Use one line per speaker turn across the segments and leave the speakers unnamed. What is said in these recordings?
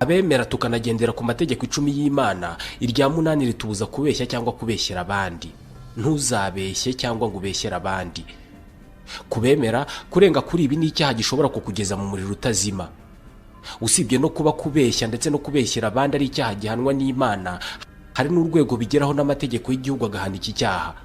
Abemera tukanagendera ku mategeko 10 y'Imana, irya 8 ritubuza kubeshya cyangwa kubeshyera abandi. Ntuzabeshye cyangwa ngo ubeshyere abandi. Kubemera kurenga kuri ibi ni icyaha gishobora kukugeza mu muriro utazima. Usibye no kuba kubeshya ndetse no kubeshyera abandi ari icyaha gihanwa n'Imana, hari n'urwego bigeraho n'amategeko y'igihugu agahana iki cyaha.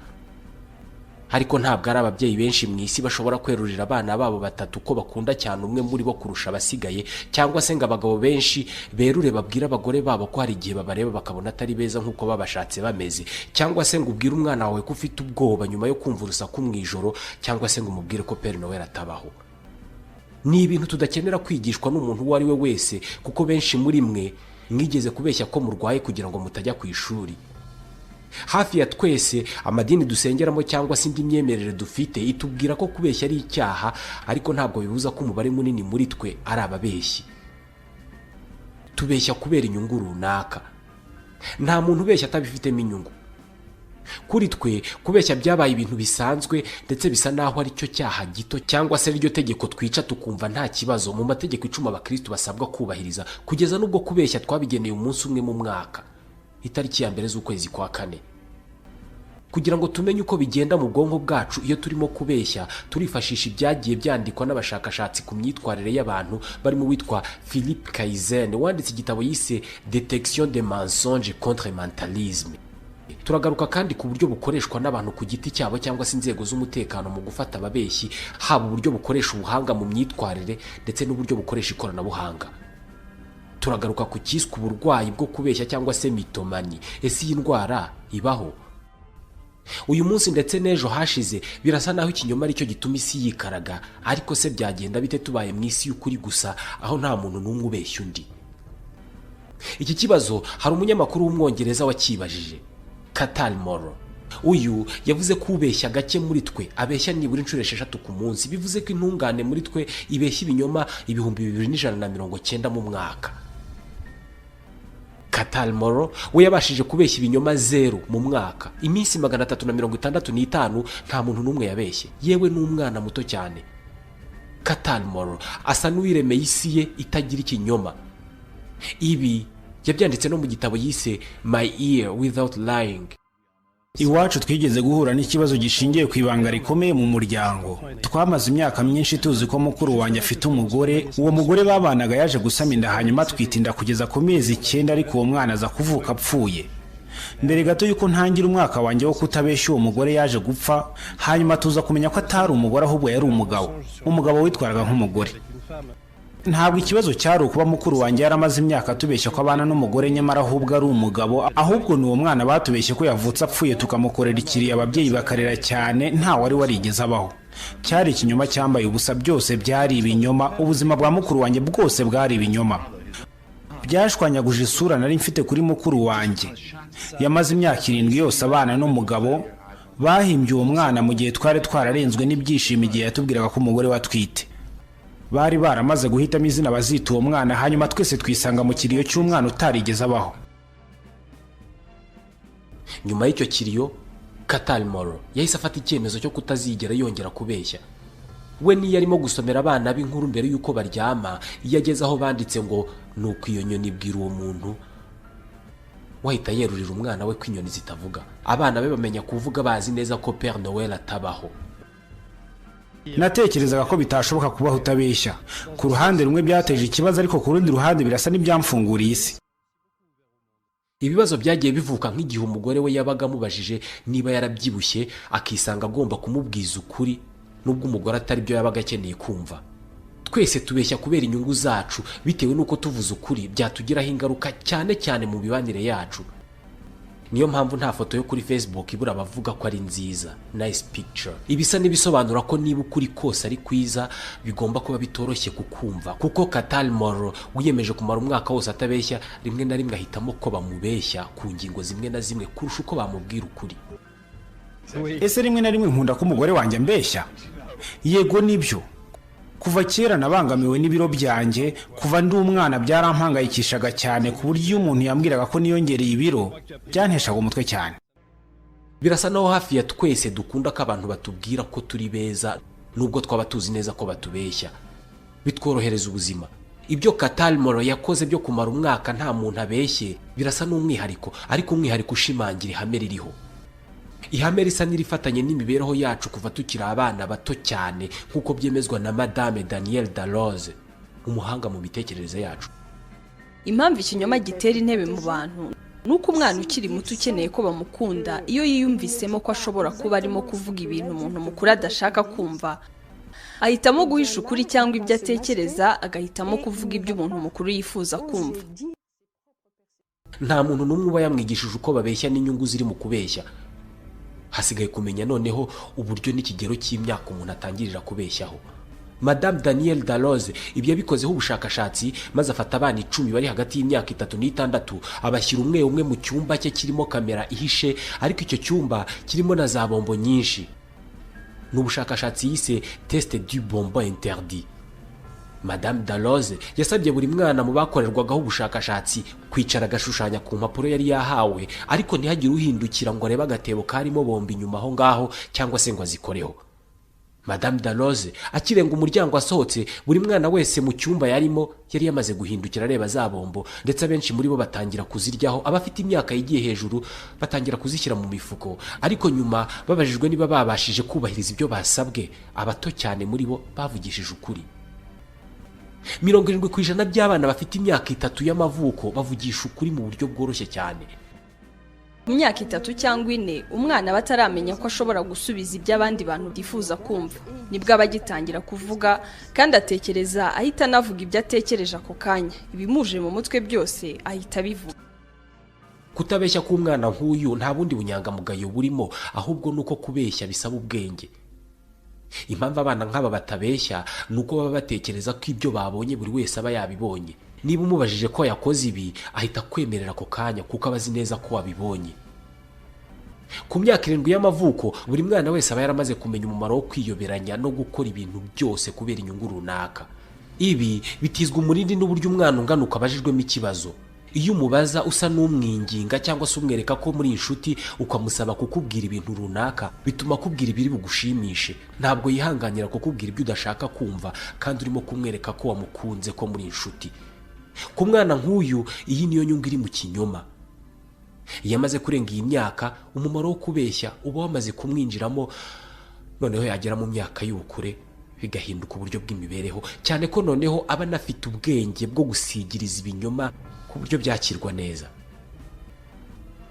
Ariko ntabwo ari ababyeyi benshi mu isi bashobora kwerurira abana babo batatu ko bakunda cyane umwe muri bo kurusha abasigaye, cyangwa se ngo abagabo benshi berure babwire abagore babo ko hari igihe babareba bakabona atari beza nk'uko babashatse bameze, cyangwa se ngo ubwire umwana wawe ko ufite ubwoba nyuma yo kumva urusaku mu ijoro, cyangwa se ngo umubwire ko Père Noël atabaho. Ni ibintu tudakenera kwigishwa n'umuntu uwo ari we wese, kuko benshi muri mwe mwigeze kubeshya ko murwaye kugira ngo mutajya ku ishuri. Hafi ya twese amadini dusengeramo cyangwa se indi myemerere dufite itubwira ko kubeshya ari icyaha, ariko ntabwo bibuza ko umubare munini muri twe ari ababeshyi. Tubeshya kubera inyungu runaka. Nta muntu ubeshya atabifitemo inyungu. Kuri twe kubeshya byabaye ibintu bisanzwe, ndetse bisa naho ari cyo cyaha gito cyangwa se ariryo tegeko twica tukumva nta kibazo mu mategeko 10 abakristu basabwa kubahiriza, kugeza n'ubwo kubeshya twabigeneye umunsi umwe mu mwaka, itariki ya 1 z'ukwezi kwa 4. Kugira ngo tumenye uko bigenda mu bwonko bwacu iyo turimo kubeshya, turifashisha ibyagiye byandikwa n'abashakashatsi ku myitwarire y'abantu, barimo uwitwa Philippe Kaizen wanditse igitabo yise Détection des mensonges contre mentalisme. Turagaruka kandi ku buryo bukoreshwa n'abantu ku giti cyabo cyangwa se inzego z'umutekano mu gufata ababeshyi, haba uburyo bukoresha ubuhanga mu myitwarire ndetse n'uburyo bukoresha ikoranabuhanga. Turagaruka ku cyiswe uburwayi bwo kubeshya cyangwa se mythomanie. Ese iyi ndwara ibaho? Uyu munsi ndetse n'ejo hashize birasa naho ikinyoma aricyo gituma isi yikaraga, ariko se byagenda bite tubaye mu isi y'ukuri gusa, aho nta muntu n'umwe ubeshya undi? Iki kibazo hari umunyamakuru w'umwongereza wakibajije, Cathal Moro. Uyu yavuze ko ubeshya gake muri twe abeshya nibura inshuro 6 ku munsi, bivuze ko intungane muri twe ibeshya ibinyoma 2190 mu mwaka. Cathal Moro we yabashije kubeshya ibinyoma 0 mu mwaka, iminsi 365 nta muntu n'umwe yabeshye, yewe n'umwana muto cyane. Cathal Moro asa n'uwiremeye isi ye itagira ikinyoma. Ibi yabyanditse no mu gitabo yise My Year Without Lying.
Iwacu twigeze guhura n'ikibazo gishingiye ku ibanga rikomeye mu muryango. Twamaze imyaka myinshi tuzi ko mukuru wanjye afite umugore. Uwo mugore babanaga yaje gusama inda, hanyuma atwita inda kugeza ku mezi 9, ariko uwo mwana aza kuvuka apfuye. Mbere gato y'uko ntangira umwaka wanjye wo kutabeshya, uwo mugore yaje gupfa, hanyuma tuza kumenya ko atari umugore ahubwo yari umugabo, umugabo witwaraga nk'umugore. Ntabwo ikibazo cyari ukuba mukuru wanjye yaramaze imyaka atubeshya ko abana n'umugore nyamara ahubwo ari umugabo, ahubwo ni uwo mwana batubeshye ko yavutse apfuye, tukamukorera ikiriyo, ababyeyi bakarira cyane, nta wari warigeze abaho. Cyari ikinyoma cyambaye ubusa, byose byari ibinyoma. Ubuzima bwa mukuru wanjye bwose bwari ibinyoma. Byashwanyaguje isura nari mfite kuri mukuru wanjye. Yamaze imyaka 7 yose abana n'umugabo bahimbye uwo mwana, mu gihe twari twararenzwe n'ibyishimo igihe yatubwiraga ko umugore we atwite. Bari baramaze guhitamo izina bazita uwo mwana, hanyuma twese twisanga mu kiriyo cy'umwana utarigeze abaho.
Nyuma y'icyo kiriyo, Cathal Moro yahise afata icyemezo cyo kutazigera yongera kubeshya. We niyo arimo gusomera abana b'inkuru mbere y'uko baryama, iyo ageze aho banditse ngo nuko iyo nyoni ibwira uwo muntu, wahita yerurira umwana we ko inyoni zitavuga. Abana be bamenya kuvuga bazi neza ko Père Noël atabaho.
Natekerezaga ko bitashoboka kubaho utabeshya. Ku ruhande rumwe byateje ikibazo, ariko ku rundi ruhande birasa n'ibyamfunguriye isi.
Ibibazo byagiye bivuka nk'igihe umugore we yabaga amubajije niba yarabyibushye, akisanga agomba kumubwiza ukuri nubwo umugore atari byo yabaga akeneye kumva. Twese tubeshya kubera inyungu zacu, bitewe n'uko tuvuze ukuri byatugiraho ingaruka, cyane cyane mu mibanire yacu. Niyo mpamvu nta foto yo kuri Facebook ibura abavuga ko ari nziza, nice picture. Ibisa n'ibisobanura ko niba ukuri kose ari kwiza, bigomba kuba bitoroshye kukumva, kuko Cathal Moro wiyemeje kumara umwaka wose atabeshya, rimwe na rimwe ahitamo ko bamubeshya ku ngingo zimwe na zimwe kurusha uko bamubwira ukuri.
Ese rimwe na rimwe nkunda ko umugore wanjye ambeshya? Yego, nibyo. Kuva kera nabangamiwe n'ibiro byanjye. Kuva ndi umwana byarampangayikishaga cyane, ku buryo iyo umuntu yambwiraga ko niyongereye ibiro byanteshaga umutwe cyane.
Birasa naho hafi ya twese dukunda ko abantu batubwira ko turi beza, nubwo twaba tuzi neza ko batubeshya. Bitworohereza ubuzima. Ibyo Katal Moro yakoze byo kumara umwaka nta muntu abeshye birasa n'umwihariko, ariko umwihariko ushimangira ihame ririho, ihame risa n'irifatanye n'imibereho yacu kuva tukiri abana bato cyane, nk'uko byemezwa na Madame Danielle Darroze, umuhanga mu mitekerereze yacu.
Impamvu ikinyoma gitera intebe mu bantu ni uko umwana ukiri muto ukeneye ko bamukunda, iyo yiyumvisemo ko ashobora kuba arimo kuvuga ibintu umuntu mukuru adashaka kumva, ahitamo guhisha ukuri cyangwa ibyo atekereza, agahitamo kuvuga ibyo umuntu mukuru yifuza kumva.
Nta muntu n'umwe uba yamwigishije uko babeshya n'inyungu ziri mu kubeshya. Hasigaye kumenya noneho uburyo n'ikigero cy'imyaka umuntu atangirira kubeshyaho. Madame Danielle Darroze ibyo yabikozeho ubushakashatsi, maze afata abana 10 bari hagati y'imyaka 3 n'6, abashyira umwe umwe mu cyumba cye kirimo kamera ihishe, ariko icyo cyumba kirimo na za bombo nyinshi. Ni ubushakashatsi yise "test du bonbon interdit". Madame Darroze yasabye buri mwana mu bakorerwagaho ubushakashatsi kwicara agashushanya ku mpapuro yari yahawe, ariko ntihagire uhindukira ngo arebe agatebo karimo bombo inyuma aho ngaho cyangwa se ngo azikoreho. Madame Darroze akirenga umuryango asohotse, buri mwana wese mu cyumba yarimo yari yamaze guhindukira areba za bombo, ndetse abenshi muri bo batangira kuziryaho. Abafite imyaka yigiye hejuru batangira kuzishyira mu mifuko. Ariko nyuma babajijwe niba babashije kubahiriza ibyo basabwe, abato cyane muri bo bavugishije ukuri. 70% by'abana bafite imyaka 3 y'amavuko bavugisha ukuri mu buryo bworoshye cyane.
Mu myaka 3 cyangwa 4, umwana aba ataramenya ko ashobora gusubiza ibyo abandi bantu bifuza kumva. Nibwo aba agitangira kuvuga, kandi atekereza ahita anavuga ibyo atekereje ako kanya. Ibimuje mu mutwe byose ahita abivuga.
Kutabeshya k'umwana nk'uyu nta bundi bunyangamugayo burimo, ahubwo ni uko kubeshya bisaba ubwenge. Impamvu abana nk'aba batabeshya ni uko baba batekereza ko ibyo babonye buri wese aba yabibonye. Niba umubajije ko yakoze ibi, ahita akwemerera ako kanya, kuko aba azi neza ko wabibonye. Ku myaka 7 y'amavuko, buri mwana wese aba yaramaze kumenya umumaro wo kwiyoberanya no gukora ibintu byose kubera inyungu runaka. Ibi bitizwa umurindi n'uburyo umwana ungana abajijwemo ikibazo. Iyo umubaza usa n'umwinginga cyangwa se umwereka ko muri inshuti, ukamusaba kukubwira ibintu runaka, bituma akubwira ibiri bugushimishe. Ntabwo yihanganira kukubwira ibyo udashaka kumva kandi urimo kumwereka ko wamukunze, ko muri inshuti. Ku mwana nk'uyu, iyi niyo nyungu iri mu kinyoma. Iyo amaze kurenga iyi myaka, umumaro wo kubeshya uba wamaze kumwinjiramo. Noneho yagera mu myaka y'ubukure, bigahinduka uburyo bw'imibereho, cyane ko noneho aba anafite ubwenge bwo gusigiriza ibinyoma ku buryo byakirwa neza.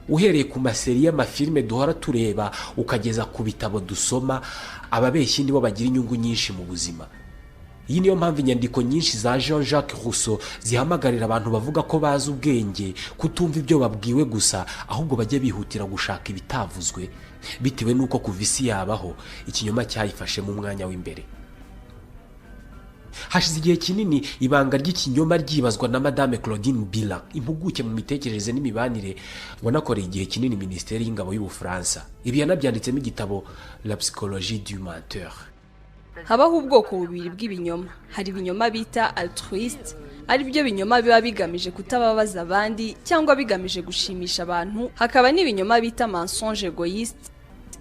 Uhereye ku maseri y'amafilime duhora tureba, ukageza ku bitabo dusoma, ababeshyi nibo bagira inyungu nyinshi mu buzima. Iyi niyo mpamvu inyandiko nyinshi za Jean Jacques Rousseau zihamagarira abantu bavuga ko bazi ubwenge kutumva ibyo babwiwe gusa, ahubwo bajye bihutira gushaka ibitavuzwe, bitewe n'uko kuva isi yabaho ikinyoma cyayifashemo umwanya w'imbere. Hashize igihe kinini ibanga ry'ikinyoma ryibazwa na Madame Claudine Bilan, impuguke mu mitekerereze n'imibanire, wanakoreye igihe kinini Minisiteri y'Ingabo y'Ubufaransa. Ibi yanabyanditsemo igitabo "La psychologie du menteur".
Habaho ubwoko bubiri bw'ibinyoma. Hari ibinyoma bita altruiste, ari byo binyoma biba bigamije kutababaza abandi cyangwa bigamije gushimisha abantu. Hakaba n'ibinyoma bita mensonge égoïste,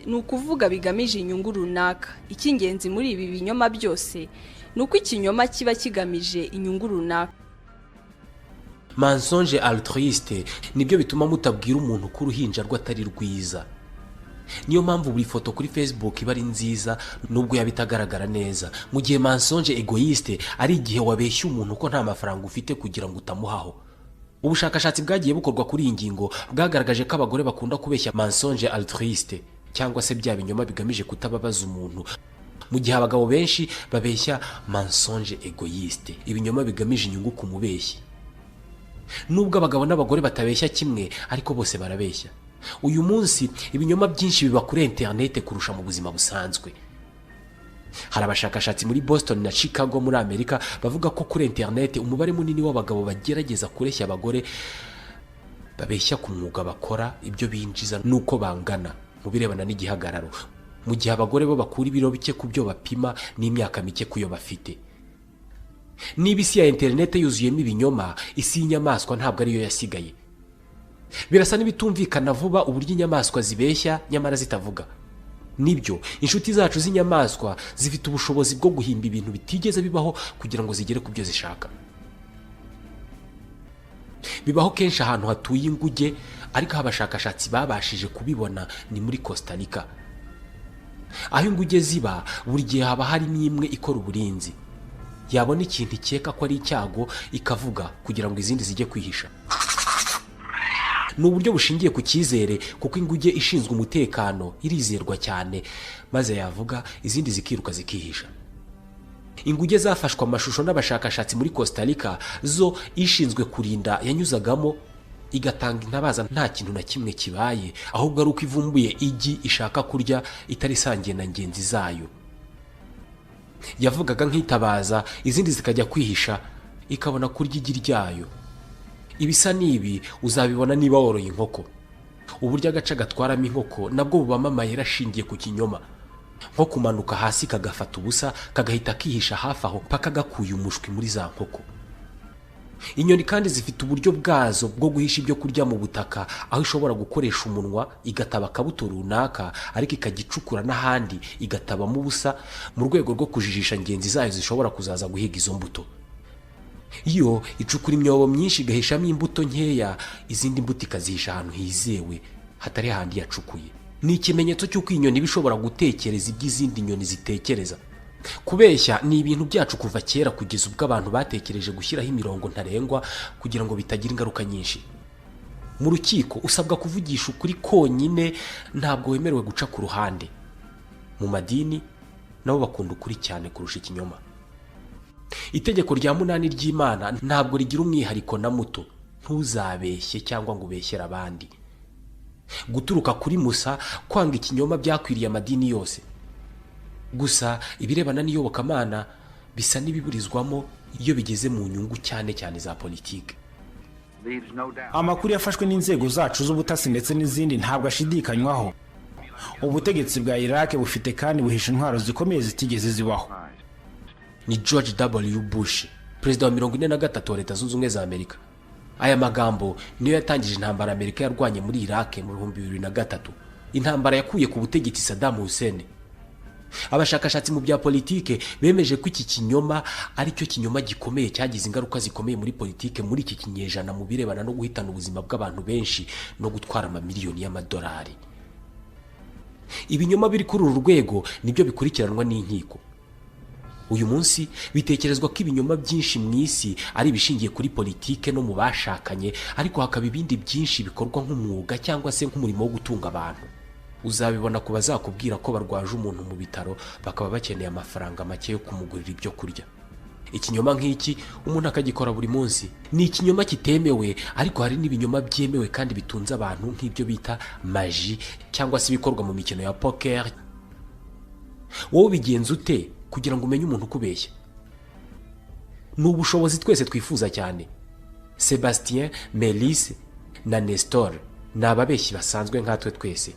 ni ukuvuga bigamije inyungu runaka. Icy'ingenzi muri ibi binyoma byose ni uko ikinyoma kiba kigamije inyungu runaka.
Mensonge altruiste nibyo bituma mutabwira umuntu ko uruhinja rwe atari rwiza. Niyo mpamvu buri foto kuri Facebook iba ari nziza nubwo yaba itagaragara neza, mu gihe mensonge égoïste ari igihe wabeshya umuntu ko nta mafaranga ufite kugira ngo utamuhaho. Ubushakashatsi bwagiye bukorwa kuri iyi ngingo bwagaragaje ko abagore bakunda kubeshya mensonge altruiste, cyangwa se bya binyoma bigamije kutababaza umuntu, mu gihe abagabo benshi babeshya mensonge égoïste, ibinyoma bigamije inyungu ku mubeshyi. Nubwo abagabo n'abagore batabeshya kimwe, ariko bose barabeshya. Uyu munsi ibinyoma byinshi biba kuri interinete kurusha mu buzima busanzwe. Hari abashakashatsi muri Boston na Chicago muri Amerika bavuga ko kuri interinete umubare munini w'abagabo bagerageza kureshya abagore babeshya ku mwuga bakora, ibyo binjiza n'uko bangana mu birebana n'igihagararo, mu gihe abagore bo bakura ibiro bike ku byo bapima n'imyaka mike ku yo bafite. Niba isi ya interinete yuzuyemo ibinyoma, isi y'inyamaswa ntabwo ariyo yasigaye. Birasa n'ibitumvikana vuba uburyo inyamaswa zibeshya nyamara zitavuga. Nibyo, inshuti zacu z'inyamaswa zifite ubushobozi bwo guhimba ibintu bitigeze bibaho kugira ngo zigere ku byo zishaka. Bibaho kenshi ahantu hatuye inguge, ariko aho abashakashatsi babashije kubibona ni muri Costa Rica. Aho inguge ziba, buri gihe haba harimo imwe ikora uburinzi. Yabona ikintu ikeka ko ari icyago, ikavuga kugira ngo izindi zijye kwihisha. Ni uburyo bushingiye ku cyizere, kuko inguge ishinzwe umutekano irizerwa cyane, maze yavuga izindi zikiruka zikihisha. Inguge zafashwe amashusho n'abashakashatsi muri Costa Rica, zo ishinzwe kurinda yanyuzagamo igatanga intabaza nta kintu na kimwe kibaye, ahubwo ari uko ivumbuye igi ishaka kurya itarisangiye na ngenzi zayo. Yavugaga nk'itabaza, izindi zikajya kwihisha, ikabona kurya igi ryayo. Ibisa n'ibi uzabibona niba woroye inkoko. Uburyo agace gatwaramo inkoko nabwo bubamo amayeri ashingiye ku kinyoma, nko kumanuka hasi kagafata ubusa, kagahita kihisha hafi aho paka gakuye umushwi muri za nkoko. Inyoni kandi zifite uburyo bwazo bwo guhisha ibyo kurya mu butaka, aho ishobora gukoresha umunwa igataba akabuto runaka, ariko ikagicukura n'ahandi igatabamo ubusa, mu rwego rwo kujijisha ngenzi zayo zishobora kuzaza guhiga izo mbuto. Iyo icukura imyobo myinshi igahishamo imbuto nkeya, izindi mbuto ikazihisha ahantu hizewe hatari hahandi yacukuye. Ni ikimenyetso cy'uko inyoni iba ishobora gutekereza ibyo izindi nyoni zitekereza. Kubeshya ni ibintu byacu kuva kera, kugeza ubwo abantu batekereje gushyiraho imirongo ntarengwa kugira ngo bitagira ingaruka nyinshi. Mu rukiko usabwa kuvugisha ukuri konyine, ntabwo wemerewe guca ku ruhande. Mu madini nabo bakunda ukuri cyane kurusha ikinyoma. Itegeko rya 8 ry'Imana ntabwo rigira umwihariko na muto: ntuzabeshye cyangwa ngo ubeshyere abandi. Guturuka kuri Musa, kwanga ikinyoma byakwiriye amadini yose. Gusa ibirebana n'iyobokamana bisa n'ibiburizwamo iyo bigeze mu nyungu, cyane cyane za politike.
Amakuru yafashwe n'inzego zacu z'ubutasi ndetse n'izindi ntabwo ashidikanywaho. Ubutegetsi bwa Iraq bufite kandi buhisha intwaro zikomeye zitigeze zibaho.
Ni George W Bush, perezida wa 43 wa Leta Zunze Ubumwe za Amerika. Aya magambo niyo yatangije intambara Amerika yarwanye muri Iraq mu 2003, intambara yakuye ku butegetsi Saddam Hussein. Abashakashatsi mu bya politike bemeje ko iki kinyoma ari cyo kinyoma gikomeye cyagize ingaruka zikomeye muri politike muri iki kinyejana, mu birebana no guhitana ubuzima bw'abantu benshi no gutwara amamiliyoni y'amadolari. Ibinyoma biri kuri uru rwego nibyo bikurikiranwa n'inkiko. Uyu munsi bitekerezwa ko ibinyoma byinshi mu isi ari ibishingiye kuri politike no mu bashakanye, ariko hakaba ibindi byinshi bikorwa nk'umwuga cyangwa se nk'umurimo wo gutunga abantu. Uzabibona ku bazakubwira ko barwaje umuntu mu bitaro, bakaba bakeneye amafaranga make yo kumugurira ibyo kurya. Ikinyoma nk'iki umuntu akagikora buri munsi. Ni ikinyoma kitemewe, ariko hari n'ibinyoma byemewe kandi bitunze abantu, nk'ibyo bita maji cyangwa se ibikorwa mu mikino ya poker. Wowe ubigenza ute kugira ngo umenye umuntu ukubeshya? Ni ubushobozi twese twifuza cyane. Sebastien, Melisse na Nestor ni ababeshyi basanzwe nkatwe twese.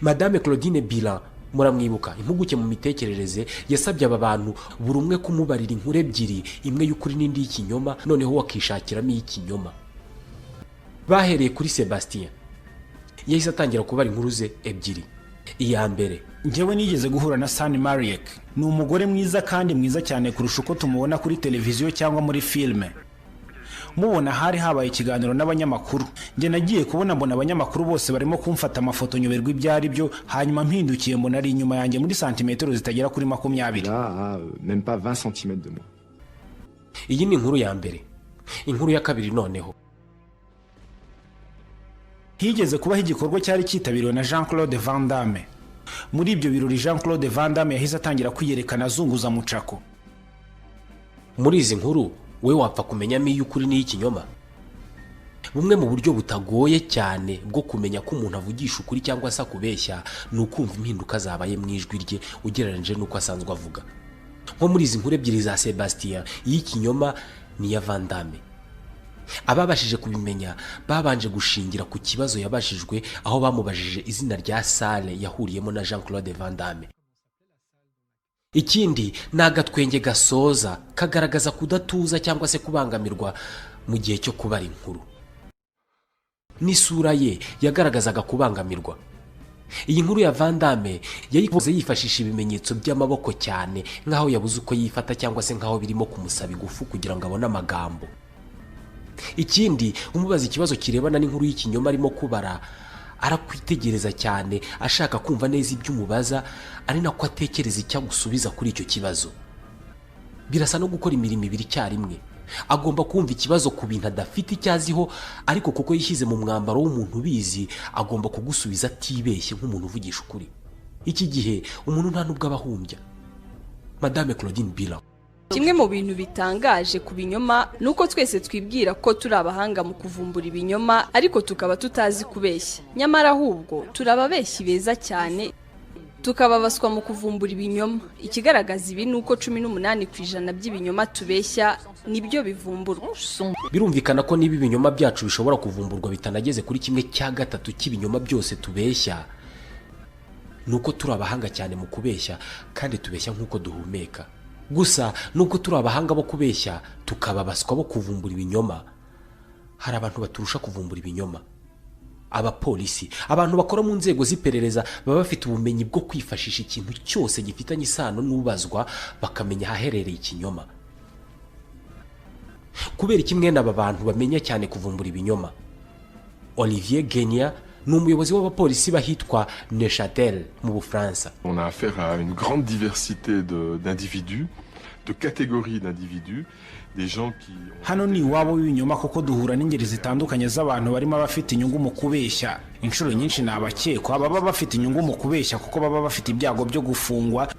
Madame Claudine Bilan, muramwibuka, impuguke mu mitekerereze, yasabye aba bantu buri umwe kumubarira inkuru ebyiri, imwe y'ukuri n'indi y'ikinyoma, noneho wakishakiramo iy'ikinyoma. Bahereye kuri Sebastien, yahise atangira kubara inkuru ze ebyiri. Iya mbere:
Njyewe nigeze guhura na Sani Mariek. Ni umugore mwiza kandi mwiza cyane kurusha uko tumubona kuri televiziyo cyangwa muri filime. Mubona hari habaye ikiganiro n'abanyamakuru. Njye nagiye kubona mbona abanyamakuru bose barimo kumfata amafoto, nyoberwa ibyo ari byo, hanyuma mpindukiye mbona ari inyuma yanjye muri santimetero zitagera kuri 20.
Là, à même pas 20 cm de moi.
Iyi ni inkuru ya mbere. Inkuru ya kabiri noneho:
Higeze kubaho igikorwa cyari cyitabiriwe na Jean Claude Van Damme. Muri ibyo birori Jean Claude Van Damme yahise atangira kwiyerekana azunguza mucako.
Muri izi nkuru we wapfa kumenyamo iy'ukuri n'iy'ikinyoma? Bumwe mu buryo butagoye cyane bwo kumenya ko umuntu avugisha ukuri cyangwa se akubeshya ni ukumva impinduka zabaye mu ijwi rye ugereranyije n'uko asanzwe avuga. Nko muri izi nkuru ebyiri za Sebastien, iy'ikinyoma ni iya Van Damme. Ababashije kubimenya babanje gushingira ku kibazo yabajijwe, aho bamubajije izina rya salle yahuriyemo na Jean Claude Van Damme. Ikindi ni agatwenge gasoza kagaragaza kudatuza cyangwa se kubangamirwa mu gihe cyo kubara inkuru. N'isura ye yagaragazaga kubangamirwa. Iyi nkuru ya Van Damme yayikoze yifashisha ibimenyetso by'amaboko cyane, nk'aho yabuze uko yifata cyangwa se nk'aho birimo kumusaba igufu kugira ngo abone amagambo. Ikindi, umubaza ikibazo kirebana n'inkuru y'ikinyoma arimo kubara, arakwitegereza cyane, ashaka kumva neza ibyo umubaza, ari nako atekereza icyo agusubiza kuri icyo kibazo. Birasa no gukora imirimo ibiri icyarimwe. Agomba kumva ikibazo ku bintu adafite icyo aziho, ariko kuko yishyize mu mwambaro w'umuntu ubizi, agomba kugusubiza atibeshye nk'umuntu uvugisha ukuri. Iki gihe umuntu nta nubwo aba ahumbya. Madame Claudine Bila.
Kimwe mu bintu bitangaje ku binyoma ni uko twese twibwira ko turi abahanga mu kuvumbura ibinyoma, ariko tukaba tutazi kubeshya. Nyamara ahubwo turi ababeshyi beza cyane, tukababaswa mu kuvumbura ibinyoma. Ikigaragaza ibi ni uko 18% by'ibinyoma tubeshya nibyo bivumburwa.
Birumvikana ko niba ibinyoma byacu bishobora kuvumburwa bitanageze kuri 1/3 cy'ibinyoma byose tubeshya, ni uko turi abahanga cyane mu kubeshya, kandi tubeshya nk'uko duhumeka. Gusa nubwo turi abahanga bo kubeshya, tukababaswa bo kuvumbura ibinyoma, hari abantu baturusha kuvumbura ibinyoma. Abapolisi, abantu bakora mu nzego z'iperereza, baba bafite ubumenyi bwo kwifashisha ikintu cyose gifitanye isano n'ubazwa, bakamenya ahaherereye ikinyoma. Kubera iki mwene aba bantu bamenya cyane kuvumbura ibinyoma? Olivier Genia ni umuyobozi w'abapolisi bahitwa Neuchâtel mu Bufaransa.
On a affaire à une grande diversité d'individus, de catégories d'individus, des gens qui ont
Hano ni iwabo w'ibinyoma, kuko duhura n'ingeri zitandukanye z'abantu, barimo abafite inyungu mu kubeshya. Inshuro nyinshi ni abakekwa baba bafite inyungu mu kubeshya, kuko baba bafite ibyago byo gufungwa.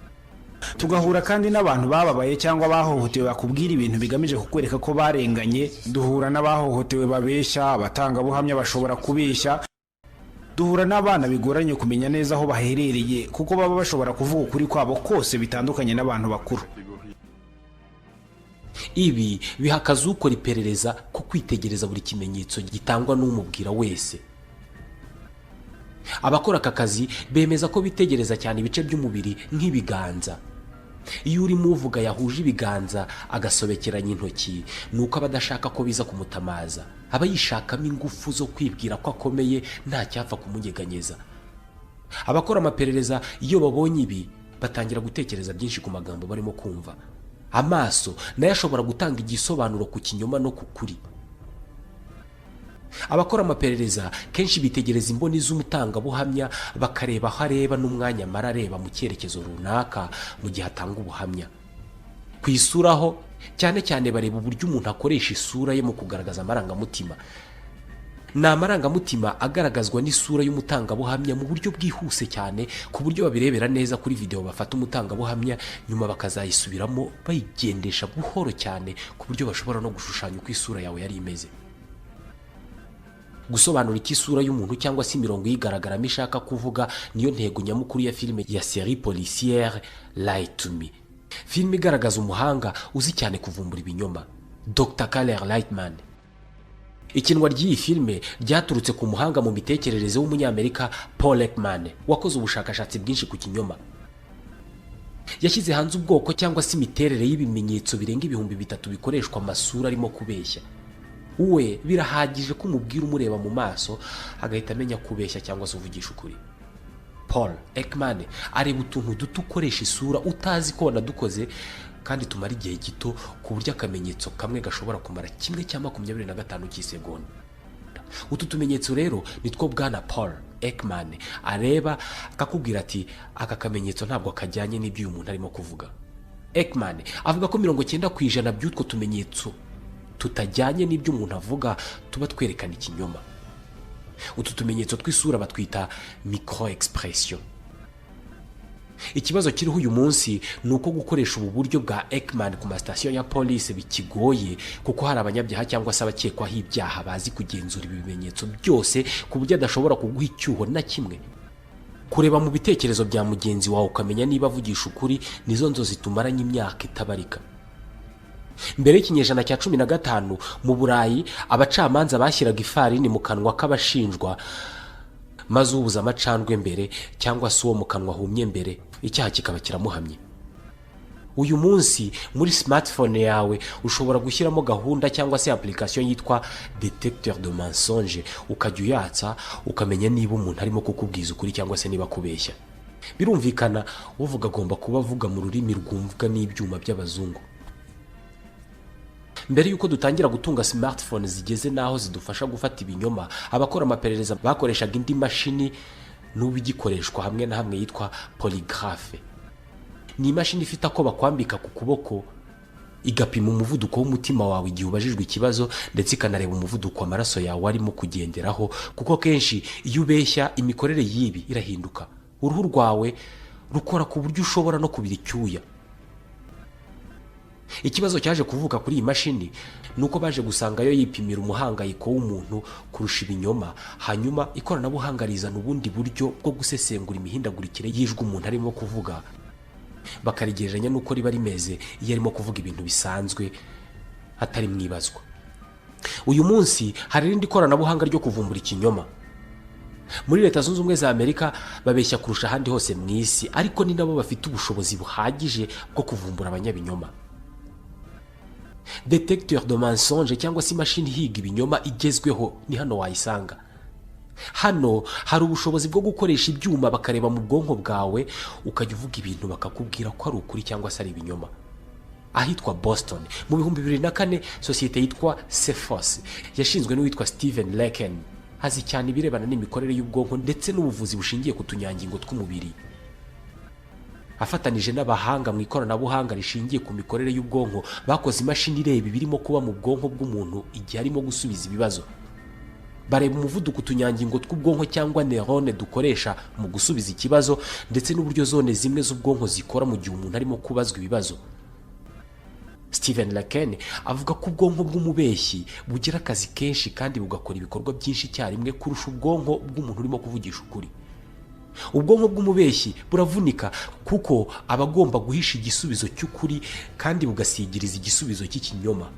Tugahura kandi n'abantu bababaye cyangwa bahohotewe, bakubwira ibintu bigamije kukwereka ko barenganye. Duhura n'abahohotewe babeshya, abatangabuhamya bashobora kubeshya. Duhura n'abana bigoranye kumenya neza aho baherereye, kuko baba bashobora kuvuga ukuri kwabo kose, bitandukanye n'abantu bakuru.
Ibi biha akazi ukora iperereza ko kwitegereza buri kimenyetso gitangwa n'umubwira wese. Abakora aka kazi bemeza ko bitegereza cyane ibice by'umubiri nk'ibiganza. Iyo urimo uvuga yahuje ibiganza, agasobekeranya intoki, ni uko aba adashaka ko biza kumutamaza, aba yishakamo ingufu zo kwibwira ko akomeye, nta cyapfa kumunyeganyeza. Abakora amaperereza iyo babonye ibi, batangira gutekereza byinshi ku magambo barimo kumva. Amaso nayo ashobora gutanga igisobanuro ku kinyoma no ku kuri. Abakora amaperereza kenshi bitegereza imboni z'umutangabuhamya, bakareba aho areba n'umwanya amara areba mu cyerekezo runaka mu gihe atanga ubuhamya. Ku isura ho cyane cyane, bareba uburyo umuntu akoresha isura ye mu kugaragaza amarangamutima. Ni amarangamutima agaragazwa n'isura y'umutangabuhamya mu buryo bwihuse cyane, ku buryo babirebera neza kuri videwo. Bafata umutangabuhamya, nyuma bakazayisubiramo bayigendesha buhoro cyane, ku buryo bashobora no gushushanya uko isura yawe yari imeze. Gusobanura icyo isura y'umuntu cyangwa se imirongo iyigaragaramo ishaka kuvuga niyo ntego nyamukuru ya filime ya série policière Lie to Me, filime igaragaza umuhanga uzi cyane kuvumbura ibinyoma, Dr Karel Lightman. Ikinwa ry'iyi filime ryaturutse ku muhanga mu mitekerereze w'Umunyamerika Paul Ekman, wakoze ubushakashatsi bwinshi ku kinyoma. Yashyize hanze ubwoko cyangwa se imiterere y'ibimenyetso birenga 3000 bikoreshwa amasura arimo kubeshya. We birahagije ko umubwira umureba mu maso, agahita amenya kubeshya cyangwa se uvugisha ukuri. Paul Ekman areba utuntu duto ukoresha isura utazi ko wanadukoze, kandi tumara igihe gito, ku buryo akamenyetso kamwe gashobora kumara 1/25 cy'isegonda. Utu tumenyetso rero nitwo bwana Paul Ekman areba, akakubwira ati: "Aka kamenyetso ntabwo kajyanye n'ibyo uyu muntu arimo kuvuga." Ekman avuga ko 90% by'utwo tumenyetso tutajyanye n'ibyo umuntu avuga tuba twerekana ikinyoma. Utu tumenyetso tw'isura batwita micro expression. Ikibazo kiriho uyu munsi ni uko gukoresha ubu buryo bwa Ekman ku masitasiyo ya polisi bikigoye, kuko hari abanyabyaha cyangwa se abakekwaho ibyaha bazi kugenzura ibi bimenyetso byose, ku buryo adashobora kuguha icyuho na kimwe. Kureba mu bitekerezo bya mugenzi wawe ukamenya niba avugisha ukuri nizo nzozi tumaranye imyaka itabarika. Mbere y'ikinyejana cya 15, mu Burayi, abacamanza bashyiraga ifarini mu kanwa k'abashinjwa, maze ubuze amacandwe mbere cyangwa se uwo mu kanwa ahumye mbere, icyaha kikaba kiramuhamye. Uyu munsi muri smartphone yawe ushobora gushyiramo gahunda cyangwa se application yitwa detecteur de mensonge, ukajya uyatsa ukamenya niba umuntu arimo kukubwiza ukuri cyangwa se niba akubeshya. Birumvikana, uvuga agomba kuba avuga mu rurimi rwumvwa n'ibyuma by'abazungu. Mbere y'uko dutangira gutunga smartphone zigeze n'aho zidufasha gufata ibinyoma, abakora amaperereza bakoreshaga indi mashini n'ubu igikoreshwa hamwe na hamwe yitwa polygraphe. Ni imashini ifite ako bakwambika ku kuboko, igapima umuvuduko w'umutima wawe igihe ubajijwe ikibazo, ndetse ikanareba umuvuduko amaraso yawe arimo kugenderaho, kuko kenshi iyo ubeshya imikorere y'ibi irahinduka, uruhu rwawe rukora ku buryo ushobora no kubira icyuya. Ikibazo cyaje kuvuka kuri iyi mashini ni uko baje gusanga yo yipimira umuhangayiko w'umuntu kurusha ibinyoma, hanyuma ikoranabuhanga rizana ubundi buryo bwo gusesengura imihindagurikire y'ijwi umuntu arimo kuvuga, bakarigereranya n'uko riba rimeze iyo arimo kuvuga ibintu bisanzwe atari mu ibazwa. Uyu munsi hari irindi koranabuhanga ryo kuvumbura ikinyoma. Muri Leta Zunze Ubumwe za Amerika babeshya kurusha ahandi hose mu isi, ariko ni nabo bafite ubushobozi buhagije bwo kuvumbura abanyabinyoma. Detecteur de mensonge cyangwa se imashini ihiga ibinyoma igezweho ni hano wayisanga. Hano hari ubushobozi bwo gukoresha ibyuma bakareba mu bwonko bwawe, ukajya uvuga ibintu bakakubwira ko ari ukuri cyangwa se ari ibinyoma. Ahitwa Boston mu 2004, sosiyete yitwa Cephos yashinzwe n'uwitwa Steven Leken, azi cyane ibirebana n'imikorere y'ubwonko ndetse n'ubuvuzi bushingiye ku tunyangingo tw'umubiri. Afatanije n'abahanga mu ikoranabuhanga rishingiye ku mikorere y'ubwonko, bakoze imashini ireba ibirimo kuba mu bwonko bw'umuntu igihe arimo gusubiza ibibazo. Bareba umuvuduko utunyangingo tw'ubwonko cyangwa neurone dukoresha mu gusubiza ikibazo, ndetse n'uburyo zone zimwe z'ubwonko zikora mu gihe umuntu arimo kubazwa ibibazo. Steven Leken avuga ko ubwonko bw'umubeshyi bugira akazi kenshi kandi bugakora ibikorwa byinshi icyarimwe kurusha ubwonko bw'umuntu urimo kuvugisha ukuri. Ubwonko bw'umubeshyi buravunika kuko aba agomba guhisha igisubizo cy'ukuri kandi bugasigiriza igisubizo cy'ikinyoma.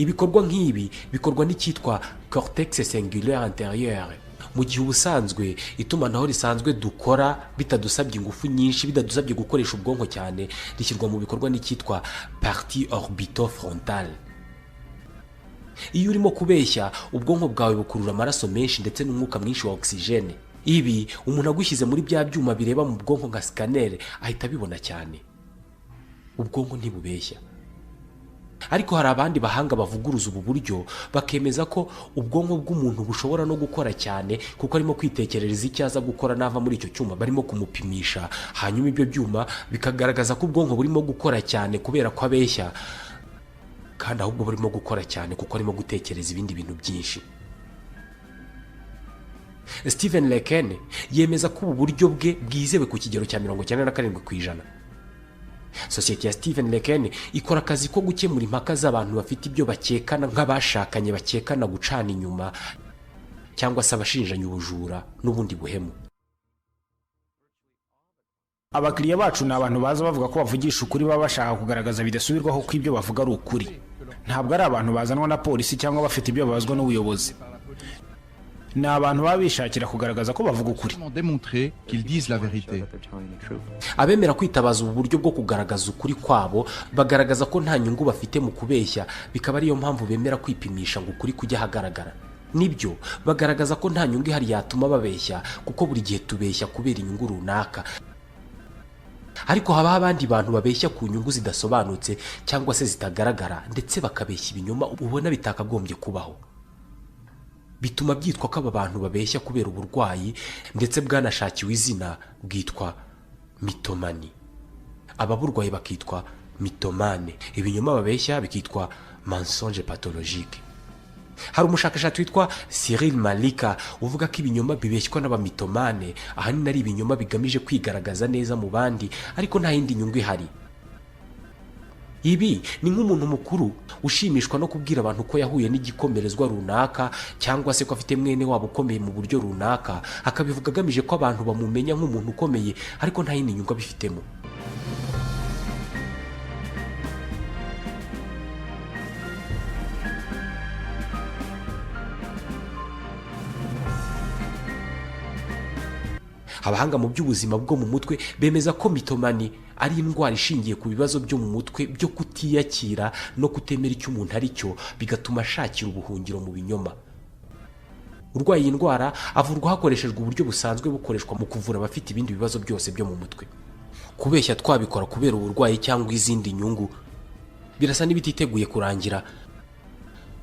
Ibikorwa nk'ibi bikorwa n'icyitwa cortex singulaire antérieure, mu gihe ubusanzwe itumanaho risanzwe dukora bitadusabye ingufu nyinshi, bitadusabye gukoresha ubwonko cyane, rishyirwa mu bikorwa n'icyitwa partie orbitofrontale. Iyo urimo kubeshya, ubwonko bwawe bukurura amaraso menshi ndetse n'umwuka mwinshi wa oxygène. Ibi umuntu agushyize muri bya byuma bireba mu bwonko nka scanner ahita abibona cyane. Ubwonko ntibubeshya. Ariko hari abandi bahanga bavuguruza ubu buryo, bakemeza ko ubwonko bw'umuntu bushobora no gukora cyane kuko arimo kwitekerereza icyo aza gukora nava muri icyo cyuma barimo kumupimisha, hanyuma ibyo byuma bikagaragaza ko ubwonko burimo gukora cyane kubera ko abeshya, kandi ahubwo burimo gukora cyane kuko arimo gutekereza ibindi bintu byinshi. Steven Leken yemeza ko ubu buryo bwe bwizewe ku kigero cya 97%. Sosiyete ya Steven Leken ikora akazi ko gukemura impaka z'abantu bafite ibyo bakekana, nk'abashakanye bakekana gucana inyuma cyangwa se abashinjanya ubujura n'ubundi buhemu.
Abakiriya bacu ni abantu baza bavuga ko bavugisha ukuri, baba bashaka kugaragaza bidasubirwaho ko ibyo bavuga ari ukuri. Ntabwo ari abantu bazanwa na polisi cyangwa bafite ibyo babazwa n'ubuyobozi. Ni abantu baba bishakira kugaragaza ko bavuga ukuri.
Démontrer qu'ils disent la vérité.
Abemera kwitabaza ubu buryo bwo kugaragaza ukuri kwabo bagaragaza ko nta nyungu bafite mu kubeshya, bikaba ariyo mpamvu bemera kwipimisha ngo ukuri kujya ahagaragara. Nibyo, bagaragaza ko nta nyungu ihari yatuma babeshya, kuko buri gihe tubeshya kubera inyungu runaka. Ariko habaho abandi bantu babeshya ku nyungu zidasobanutse cyangwa se zitagaragara, ndetse bakabeshya ibinyoma ubona bitakagombye kubaho. Bituma byitwa ko aba bantu babeshya kubera uburwayi, ndetse bwanashakiwe izina bwitwa mitomani. Ababurwayi bakitwa mitomane, ibinyoma babeshya bikitwa mensonge pathologique. Hari umushakashatsi witwa Cyril Malika uvuga ko ibinyoma bibeshywa n'abamitomane ahanini ari ibinyoma bigamije kwigaragaza neza mu bandi, ariko nta yindi nyungu ihari. Ibi ni nk'umuntu mukuru ushimishwa no kubwira abantu ko yahuye n'igikomerezwa runaka cyangwa se ko afite mwene wabo ukomeye mu buryo runaka, akabivuga agamije ko abantu bamumenya nk'umuntu ukomeye, ariko nta yindi nyungu abifitemo. Abahanga mu by'ubuzima bwo mu mutwe bemeza ko mitomani ari indwara ishingiye ku bibazo byo mu mutwe byo kutiyakira no kutemera icyo umuntu ari cyo, bigatuma ashakira ubuhungiro mu binyoma. Urwaye iyi ndwara avurwa hakoreshejwe uburyo busanzwe bukoreshwa mu kuvura abafite ibindi bibazo byose byo mu mutwe. Kubeshya twabikora kubera uburwayi cyangwa izindi nyungu, Birasa n'ibititeguye kurangira,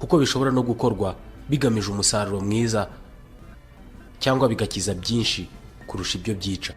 kuko bishobora no gukorwa bigamije umusaruro mwiza cyangwa bigakiza byinshi kurusha ibyo byica.